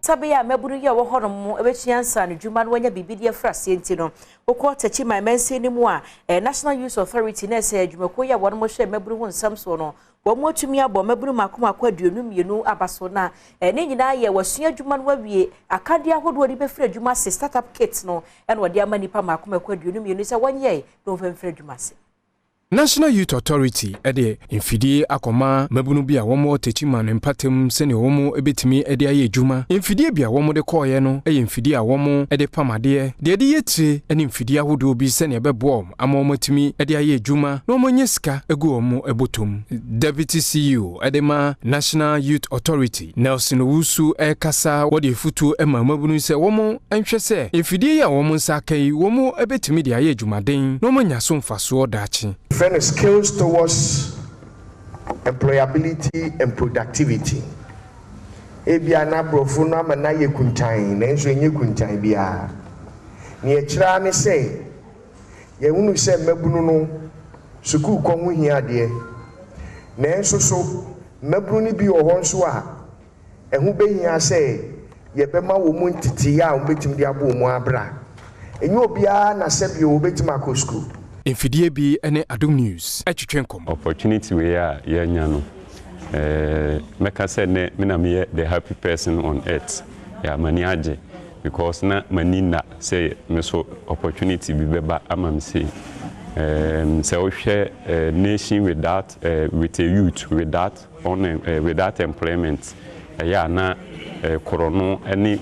Sɛ bɛyɛ a mmabunu yi a ɛwɔ hɔnom bɛsua nsaano dwuma na wɔanya biribi de afiri aseɛ nti no, wokɔ Techiman mansin no mu a, National Youth Authority na ɛsɛ adwumakuo yi a wɔn hwɛ mmabunu ho nsɛm soɔ no, wɔn atumi abɔ mmabunu mmaako mmaako 22 aba so na ne nyinaa yɛ wɔasua adwuma no awie akadeɛ ahodoɔ de bɛfiri adwuma ase startup kit no ɛna wɔde ama nnipa mmaako mmaako 22 sɛ wɔnyɛ na wɔmfa mfiri adwuma ase. National Youth Authority de mfidie akɔma mmabunu bi a wɔwɔ Techiman mpatam sɛnea wɔn bɛtumi de ayɛ adwuma. Mfidie bi a wɔde kɔɔeɛ no yɛ mfidie a wɔde pam adeɛ, deɛ ɛde yɛ tire ne mfidie ahodoɔ bi sɛnea ɛbɛboa wɔn ama wɔatumi de ayɛ adwuma na wɔanya sika agu wɔn bɔtɔm. Deputy CEO de ma National Youth Authority, Nelson Owusu rekasa wɔde afutuo ma mmabunu sɛ wɔn nhwɛ sɛ mfidie yi a wɔn nsa aka yi wɔn bɛtumi de ayɛ adwumaden na wɔanya so mfasoɔ daakye. Yɛfrɛ no Skills Towards Employability and Productivity. Ebia na aborɔfo no ama no ayɛ kuntan, nanso ɛnyɛ kuntan biara. Nea ɛkyerɛ ara ne sɛ, yɛhunu sɛ mmabunu no, sukuu kɔ ho hia adeɛ. Nanso so, mmabunu no bi wɔ hɔ nso a, ɛho bɛhia sɛ yɛbɛma wɔn mu nteteyɛ a wɔbɛtumi de abɔ wɔn abra. Ɛnyɛ obiara na sɛbio wɔbɛtumi akɔ sukuu. Mfidie bi ne Adom News twetwe nkɔmmɔ. Opportunity wei a yɛanya no, mɛka sɛ nnɛ me na meyɛ the happy person on earth. Yeah, m'ani agye because na m'ani nna sɛ me so opportunity bi bɛba ama me sei. Sɛ wohwɛ nation without with a youth without without employment, ɛyɛ a na korɔno ne